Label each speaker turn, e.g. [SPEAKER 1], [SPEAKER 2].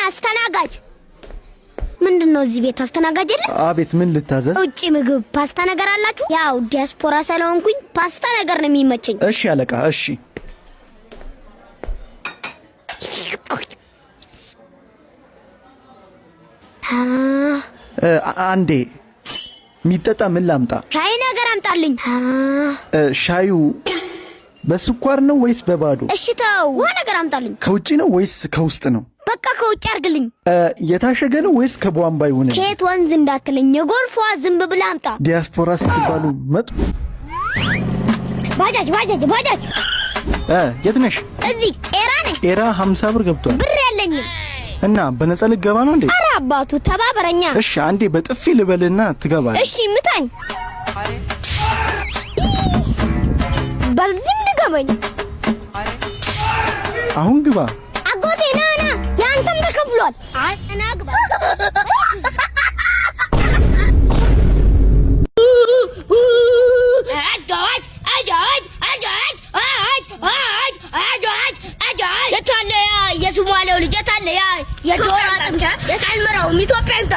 [SPEAKER 1] አስተናጋጅ ምንድን ነው? እዚህ ቤት አስተናጋጅ የለም?
[SPEAKER 2] አቤት፣ ምን ልታዘዝ?
[SPEAKER 1] ውጭ ምግብ ፓስታ ነገር አላችሁ? ያው ዲያስፖራ ስለሆንኩኝ ፓስታ ነገር ነው የሚመቸኝ።
[SPEAKER 2] እሺ አለቃ፣ እሺ። አንዴ የሚጠጣ ምን ላምጣ?
[SPEAKER 1] ሻይ ነገር አምጣልኝ።
[SPEAKER 2] ሻዩ በስኳር ነው ወይስ በባዶ?
[SPEAKER 1] እሺ ተው፣ ውሃ ነገር አምጣልኝ።
[SPEAKER 2] ከውጭ ነው ወይስ ከውስጥ ነው?
[SPEAKER 1] በቃ ከውጭ አድርግልኝ።
[SPEAKER 2] የታሸገ ነው ወይስ ከቧንቧ ይሁን?
[SPEAKER 1] ከየት ወንዝ እንዳትለኝ፣ የጎርፍ ውሃ ዝም ብለህ አምጣ።
[SPEAKER 2] ዲያስፖራ ስትባሉ መጥ
[SPEAKER 1] ባጃጅ ባጃጅ ባጃጅ።
[SPEAKER 2] የት ነሽ?
[SPEAKER 1] እዚህ ቄራ ነኝ።
[SPEAKER 2] ቄራ 50 ብር ገብቷል።
[SPEAKER 1] ብር የለኝም።
[SPEAKER 2] እና በነፃ ልገባ ነው እንዴ?
[SPEAKER 1] ኧረ አባቱ ተባበረኛ።
[SPEAKER 2] እሺ አንዴ በጥፊ ልበልና ትገባለህ።
[SPEAKER 1] እሺ ምታኝ። በዚህም ድገመኝ።
[SPEAKER 2] አሁን ግባ።
[SPEAKER 1] አጎቴ ና ና፣ የአንተም ተከፍሏል። ና ግባ። የታለ ያ የሶማሌው ልጅ? የታለ ያ የዶሮ አጥንት? አልመራውም። ኢትዮጵያ ይምጣ።